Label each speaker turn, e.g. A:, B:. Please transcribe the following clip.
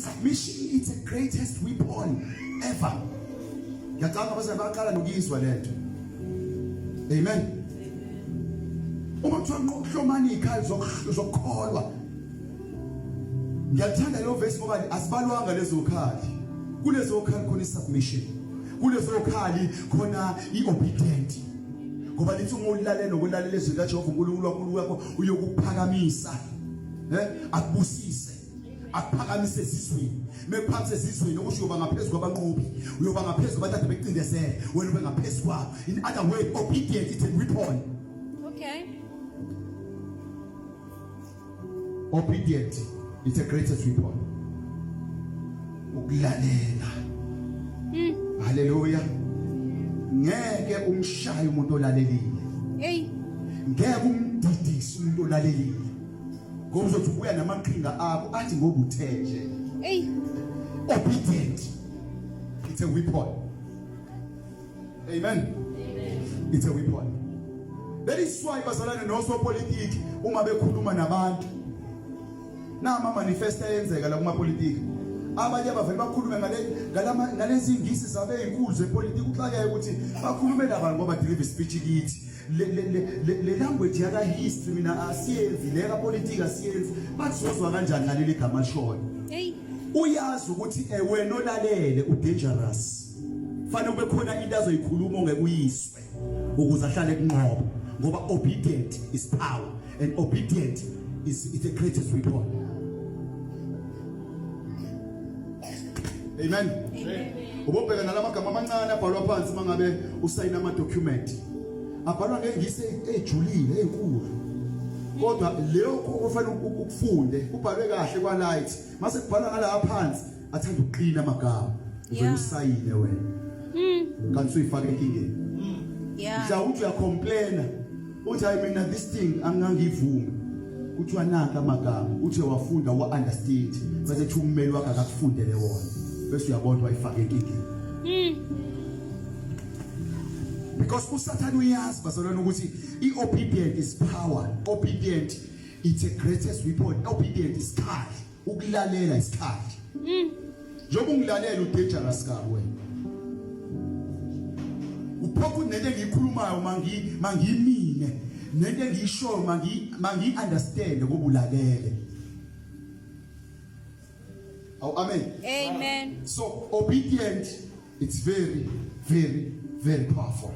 A: Submission, it's the greatest weapon ever. Ngiyacabanga abazali baqala nokuyizwa lento. Amen. Uma kuthiwa hlomani izikhali zokukholwa. Ngiyathanda leyo verse ngoba asibalwanga lezo khali. Kulezo khali khona isubmission. Kulezo khali khona iobedient. Ngoba lithi uma ulalela nokulalela izwi likaJehova uNkulunkulu wakho uyokuphakamisa. Eh akubusise. Akuphakamise ezizweni. Mekuphakamise ezizweni okusho uyoba ngaphezulu kwabanqobi. Uyoba ngaphezulu kwabantu ade becindezele. Wena ube ngaphezulu kwabo. In other words, obedience is a weapon.
B: Okay.
A: Obedient is the greatest weapon. Ukulalela. Hallelujah. Ngeke umshaye umuntu olalelile.
B: Hey.
A: Ngeke umdidise umuntu olalelile. Ngoba uzothi ubuya namaqhinga akho athi ngoba uthe nje.
B: Hey.
A: Obedient. It's a weapon. Amen.
B: Amen.
A: It's a weapon. That is why bazalwane nosopolitiki uma bekhuluma nabantu nama manifesto ayenzeka la kumapolitiki abanye abavele bakhulume ngale ngalama ngalezi ngisi zabe ezinkulu zepolitiki uxakeke ukuthi bakhulume labantu ngoba deliver speech kithi le le le le language yaka history mina asiyenzi le ka politiki asiyenzi bathi sozwa kanjani ngaleli gama lishoyo.
B: Hey.
A: Uyazi ukuthi eh, wena olalele u dangerous. Fanele kube khona into azoyikhuluma ongeke uyiswe ukuze ahlale kunqoba ngoba obedient is power and obedient is the greatest weapon. Amen.
B: Amen.
A: Ubobheka nalamagama amancane abhalwa phansi mangabe usayina ama document. Abhalwa ngengisi ejulile enkulu. Kodwa leyo kufanele ukufunde kubhalwe kahle kwa light mase kubhalwa ngala phansi athanda ukuqina amagama uvele usayine wena. Kanti uyifaka enkingeni.
B: Yeah.
A: Mhlawumbe uthi uyacomplaina uthi hayi mina this thing angangivumi. Kuthiwa nanka amagama uthi wafunda wa understand bese kuthi ummeli wakhe akakufundele wona bese uyabona wayifaka enkingeni. Because uSathane uyazi bazalwane ukuthi iobedient is power. Obedient it's a greatest weapon. Obedient is isikhali. Ukulalela isikhali. Njengoba ungilalela u dangerous kabi wena. Uphoqa nento engiyikhulumayo mangi mangimine nento engiyishoyo mangi mangi understand ngoba ulalele. Awu amen.
B: Amen.
A: So obedient it's very very very powerful.